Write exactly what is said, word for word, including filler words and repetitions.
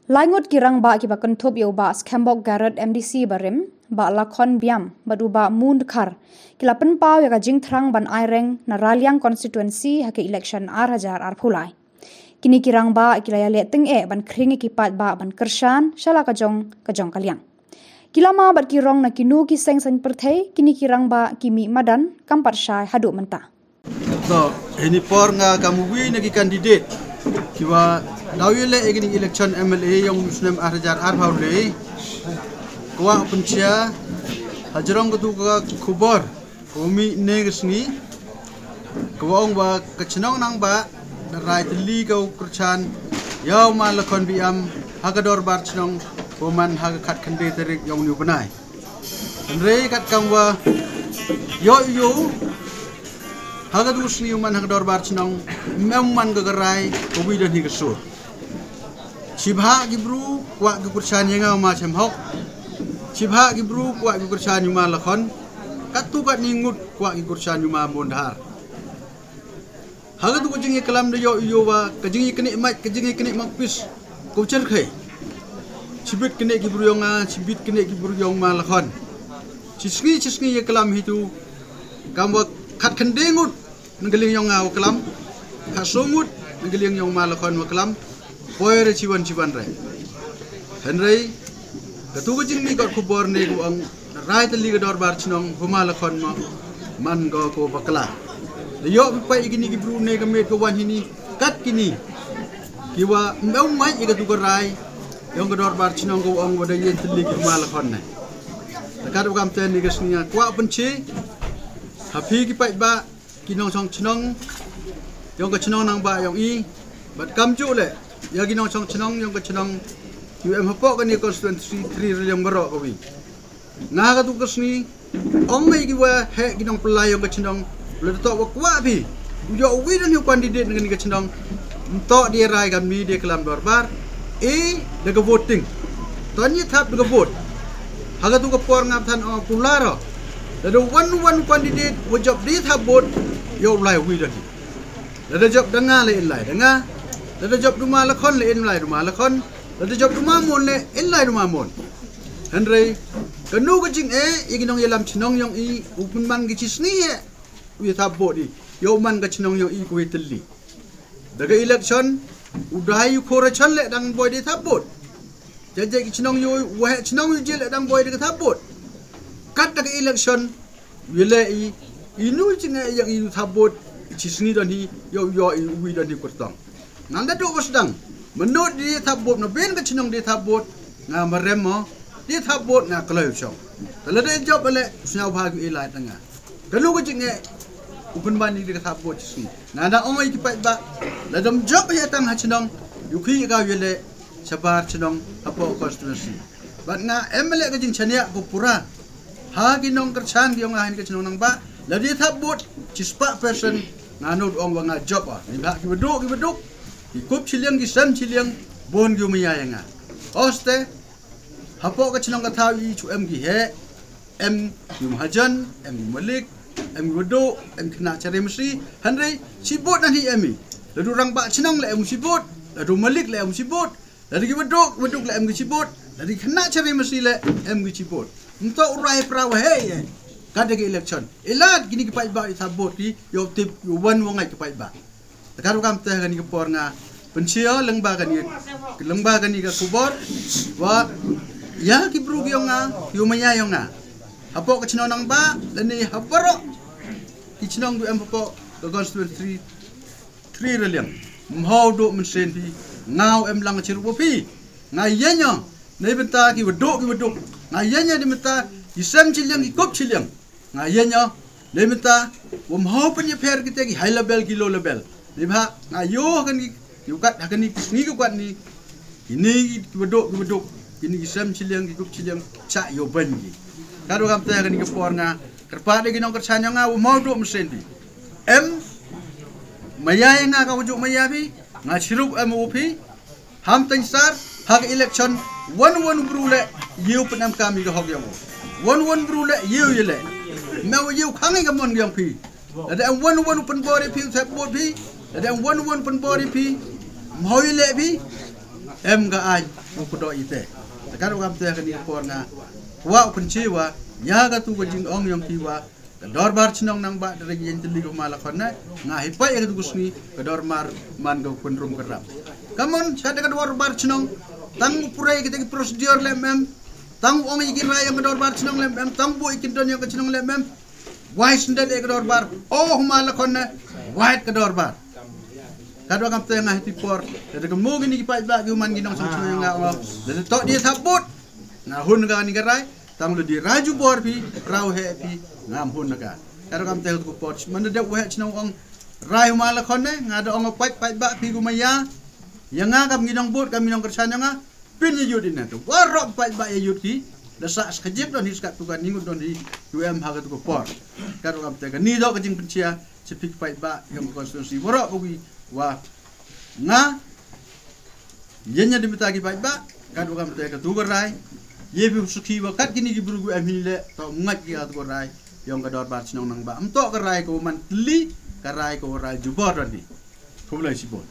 Lai ngut ki rangbah kiba kynthup ïa u Bah Skhembok Garod, M D C barim, Bah Lakhon Biam bad u Bah Mun Dkhar, ki la pynpaw ïa ka jingthrang ban aireng na Raliang constituency ha ka election ar hajar arphew lai. Kine ki rangbah ki la ïaleh tyngeh ban khring ïa ki paidbah ban kyrshan sha la ka jong ka jong ka liang. Ki lama bad ki rong na kino ki seng saiñ pyrthei, kine ki rangbah ki mih madan kam pat shai haduh mynta. To, hini por nga kam uwi na ki candidate kiwa daw ïaleh ïa kine election M L A yong u snem ar hajar arphew lai. Kwah pynshai hajrong katu ka khubor kawa mih ne ka sngi, kawa ong ba ka chnong Nangbah da rai tylli ka u kyrshan ïa u Ma Lakhon Biam ha ka dorbar chnong, kawa man ha ka khatkhyndai tarik yong uni u bnai. Hynrei kat kam wa ïoh ïoh ha katu ka sngi u man ha ka dorbar chnong, ym em man ka ka rai kawi da hi ka sur. Shibha ki bru kwah ki kyrshan ïa nga u Ma Shem Hok. Shibha ki bru kwah ki kyrshan ïa u Ma Lakhon. Katu katni ngut kwah ki kyrshan ïa u Ma Mun Dkhar. Ha katu ka jingïaklam da ïoh ïoh wa ka jingïaknieh mait, ka jingïaknieh mait pis, ko cherkhei. Chibit knieh ki bru yong nga, chibit knieh ki bru yong Ma Lakhon. Chi sngi chi sngi ïaklam hitu, kam wa khatkhyndai ngut na ka liang yong nga wa klam, khatsaw ngut na ka liang yong Ma Lakhon wa klam. Poi re chiwan chiwan re. Hynrei katu ka jingmih kot khubor ne ka ong rai tylli ka dorbar chnong, u Ma Lakhon ma man ko ko bakla. Da ïoh phi peit kini ki bru ne ka met ka wan hini, kat kini kiwa ym em mait ïa katu ka rai yong ka dorbar chnong, ka ong wa da ïeng tylli ki Ma Lakhon ne. Te kat wa kam te ne ka sngi nga kwah pynshai ha phi ki paidbah, ki nongshong chnong yong ka chnong Nangbah yong i, bad kamjooh leh ïa ki nongshong chnong yong ka chnong kiwa em hapoh kani constituency three Raliang baroh kawi. Nga katu ka sngi ong ïa kiwa heh ki nongpynlait yong ka chnong, lada toh wa kwah phi u ïoh uwi da hi u candidate na kani ka chnong, ym toh da rai kamni da klam dorbar, e, da ka voting. To ïa thap da ka vote. Ha katu ka por nga than ong kular o. Lada wan wan u candidate wa jop da thap vote, ïoh u lai uwi da hi. Lada jop da nga leh in lai da nga. Lada jop da u Ma Lakhon leh in lai da u Ma Lakhon. Lada jop da u Ma Mun leh in lai da u Ma Mun. Hynrei kano ka jingeh ïa ki nongïalam chnong yong i, u pynman ki chi sngi eh u ïa thap vote i, ïoh man ka chnong yong i kawi tylli. Da ka election u dei u khora chan leh dang boi da thap vote. Jajai ki chnong ïoh, u heh chnong ïoh jil leh dang boi da ka thap vote. Kat da ka election u ïaleh i, inu jingeh ïa i u thap vote, chi sngi don hi ïoh ïoh i uwi don hi kyrtong. Ngan da duh wa sdang, mynno da thap vote na ben ka chnong da thap vote, nga marem mo, da thap vote nga kloi u shong. Te lada jop leh, sñiaw bha ki ilai tanga. Kano ka jingeh u pynban i da ka thap vote chi sngi. Nga da ong ïa ki paidbah, lada ym jop ïa tang ha chnong, ïoh ki ka ïaleh shabar chnong hapoh constituency. Bad nga em leh ka jingchaniah ko pura ha ki nongkyrshan ki yong nga ha ka chnong Nangbah, lada thap vote chi spah percent, nga nud ong wa nga jop a. Ni ba ki baduk, ki baduk, ki kup chiliang, ki sem chiliang, bun ki u maya ïa nga. Oste hapoh ka chnong ka thaw i chu em ki heh, em ki u mahajan, em ki u malik, em ki u baduk, em ki khynnah chari masi. Hynrei chi vote nan hi em i. Lada u rangbah chnong leh em u chi vote, lada u malik leh em u chi vote, lada ki baduk, baduk leh em ki chi vote, lada ki khynnah chari masi leh em ki chi vote. Ym toh u rai pra wa hei eh. Kat da ka election, i lad kini ki paidbah i thap vote ki, ïoh tip, ïoh wan wa ngai ki paidbah. Te kat wa kam te ha kani ka por nga pynshai lyngba kani, lyngba kani ka khubor wa ïa ki bru ki yong nga, ki u maya yong nga, hapoh ka chnong Nangbah lane ha baroh ki chnong ki em hapoh ka constituency three Raliang. Ym hau duh mynsiem phi, nga u em lang chirup wa phi. Nga ïeng ïa na i bynta ki baduk, ki baduk. Nga ïeng ïa na i bynta ki sem chiliang, ki kup chiliang. Nga ïeng ïa na i bynta wa ym hau pynïapher kita ki high level, ki low level. Ni ba nga ïoh ha kani ki kat, ha kani ki sngi ki kat ni, kini ki baduk, ki baduk, kini ki sem chiliang, ki kup chiliang, cha ïoh ban ki. Kat wa kam te ha kani ka por nga kyrpad ïa ki nongkyrshan yong nga wa ym hau duh mynsiem phi. Em maya ïa nga ka wa ju maya phi, nga chirup em wa phi. Ham tang sar ha ka election, wan wan bru leh ïew pynemkam ïa ka hok yong u. Wan wan bru leh ïew ïaleh. Me wa ïew khang ïa ka mon yong phi. Lada em wan wan pynbor ïa phi, thep vote phi. Lada em wan wan pynbor ïa phi, ym hau ïaleh phi. em ka aiñ u kdoh ite. Te katwa kam te ha kane ka por nga kwah u pynshai wa ïa katu ka jingong yong ki wa ka dorbar chnong nang ba da rek ïeng tylli ka ma la khon ne nga hi pai ïa katu ka sngi ka dorbar man ka pynrum ka rap. Kamon sha da ka dorbar chnong tang u pure kita ki procedure lem em, tang u ong ïa ki rai ïa ka dorbar chnong lem em, tang bu ïa ki don ïa ka chnong lem em. Wai sendal ïa ka dorbar. Oh ma la khon ne wai ka dorbar. Katwa kam te nga hiti por da ka mo gini ki paidbah ki man ki nong sang chnong nga ong da to dia thabut. Nga hun ka ni ka rai tang lu di raju bor phi rau he phi ngam hun ka. Katwa kam te ko por man da u he chnong ong rai ma la khon ne nga da ong paid paidbah phi ku ma ya. Ya nga kam ngi nong bot kam ngi nong kersan nga pin ya yut ina tu warok paidbah ya yut ki da sa skajip don hi skat tu kan ningut don hi. U em ha ka tu ko por. Katwa kam te ka ni do ka jing pensia sepik paidbah yang konstituensi warok ko wi wa nga yen nya dimita ki paidbah. Katwa kam te ka tu ka rai ye bi suki wa kat kini ki bru gu em hi le to ngat ki ka tu ka rai yang ka dorbar chnong nang ba am to ka rai ko man tli ka rai ko rai jubor don hi. Ko lai sibon.